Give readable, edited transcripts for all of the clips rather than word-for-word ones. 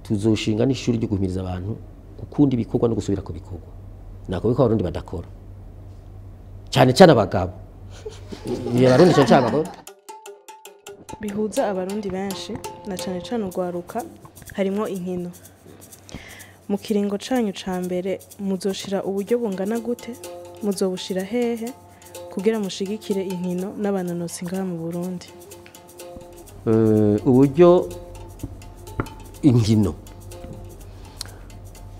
Tuzoshinga n'ishuri ryo guhimiriza abantu gukunda ibikorwa no gusubira ku bikorwa. Nako biko abarundi badakora, cyane cyane abagabo. Ni abarundi cyane cyane abagabo. Bihuza abarundi benshi na cane cane urwaruka, harimwo inkino. Mu kiringo canyu ca mbere muzoshira uburyo bungana gute, muzobushira hehe kugira mushigikire inkino n'abanonotsi ngaha mu Burundi? Uburyo, inkino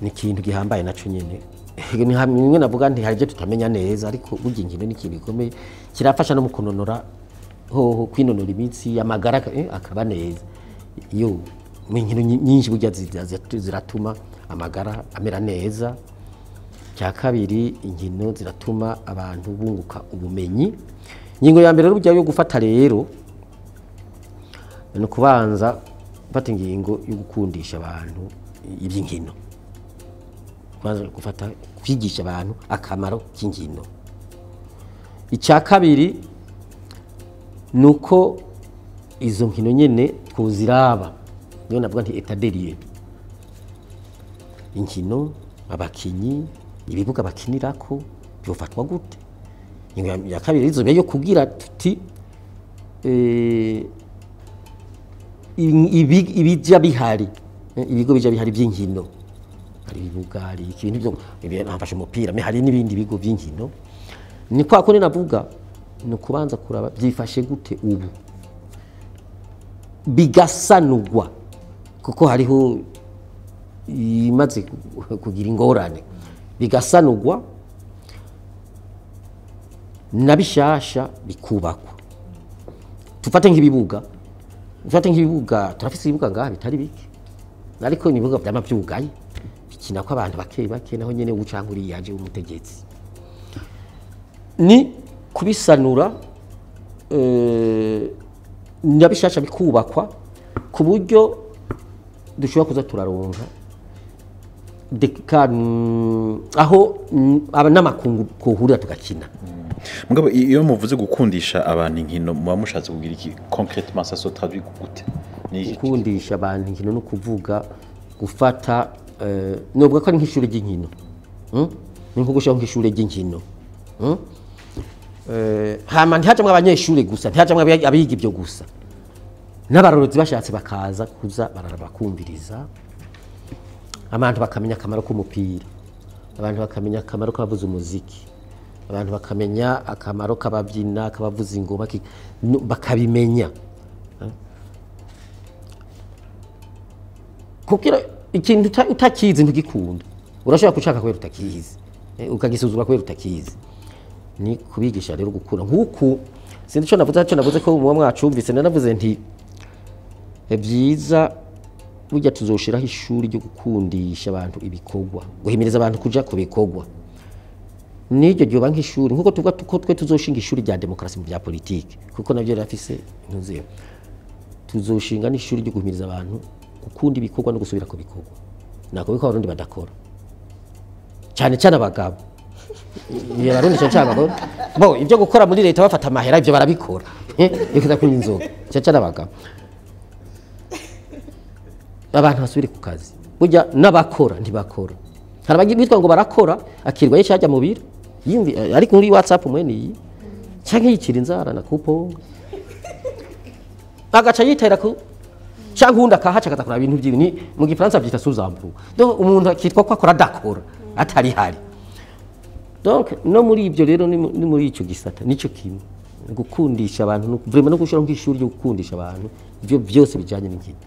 ni ikintu gihambaye naco nyene. Ni hamwe navuga nti hari ibyo tutamenya neza, ariko burya inkino ni ikintu gikomeye, kirafasha no mu kunonora hoho, kwinonora imitsi, amagara akaba neza. Iyo mu nkino nyinshi burya ziratuma amagara amera neza. Cya kabiri, inkino ziratuma abantu bunguka ubumenyi. Ingingo ya mbere rero burya yo gufata rero ni ukubanza gufata ingingo yo gukundisha abantu iby'inkino, kubanza gufata kwigisha abantu akamaro k'inkino. Icya kabiri ni uko izo nkino nyene twoziraba, niyo navuga nti état des lieux: inkino, abakinyi, ibibuga bakinirako byofatwa gute. Ingingo ya kabiri izo yo kugira tuti ibijya bihari, ibigo bijya bihari by'inkino, hari ibibuga, hari ibintu byo hafashe umupira, mais hari n'ibindi bigo by'inkino. Ni kwa kundi navuga, ni ukubanza kuraba byifashe gute ubu, bigasanurwa, kuko hariho imaze kugira ingorane, bigasanurwa na bishasha bikubakwa. Tufate nk'ibibuga, turafise ibibuga ngaha bitari bike, ariko ni ibibuga vyama vyugaye, bikina ko abantu bake bake, naho nyene ucanka uriya yaje w'umutegetsi. Ni kubisanura na bishasha bikubakwa, ku buryo dushobora kuza turaronka aho aba n'amakungu kohurira tugakina. Mugabo iyo muvuze gukundisha abantu inkino, muba mushatse kugira iki concrètement? Ça se traduit gute? Ni iki? Gukundisha abantu inkino no kuvuga gufata nubwo ko ari nk'ishuri ry'inkino, Ni nko gushyiraho nk'ishuri ry'inkino, Hama ntihajamwo abanyeshuri gusa, ntihajamwo abiga ibyo gusa, n'abarorozi bashatse bakaza kuza bararaba, bakumviriza, abantu bakamenya akamaro k'umupira, abantu bakamenya akamaro k'abavuza umuziki, abantu bakamenya akamaro k'ababyina, k'abavuza ingoma, bakabimenya. Kugira ikintu utakizi ntugikunda. Urashobora kushaka kubera utakizi, ukagisuzuma kubera utakizi. Ni kubigisha rero gukura nk'uku. Sinzi ico navuze, ico navuze ko muba mwacumvise. Nanavuze nti byiza burya tuzoshiraho ishuri ryo gukundisha abantu ibikorwa, guhimiriza abantu kuja ku bikorwa. N'iryo ryoba nk'ishuri, nkuko tuvuga ko twe tuzoshinga ishuri rya demokarasi mu bya politiki, kuko navyo rirafise intuzeyo. Tuzoshinga n'ishuri ryo guhimiriza abantu gukunda ibikorwa no gusubira ku bikorwa. Nako biko abarundi badakora, cyane cyane abagabo. Ni abarundi cyane cyane abagabo. Bo ibyo gukora muri leta bafata amahera, ibyo barabikora, bikuza kunywa inzoga. Cyane cyane abagabo, abantu basubire ku kazi. Burya n'abakora ntibakora. Hari abitwa ngo barakora, akirwa yicajya mu biro yumvi ariko muri WhatsApp mwene iyi, canke yicira inzara na kuponga, agaca yitera ku, canke uwundi akahaca akaza kuraba ibintu vyiwe. Ni mu gifaransa vyita sous-emploi. Donc umuntu akitwa ko akora adakora, atari hari. Donc no muri ibyo rero, ni muri ico gisata nico kimwe, gukundisha abantu vraiment no gushiraho nk'ishuri ryo gukundisha abantu ivyo byose bijanye n'inkino.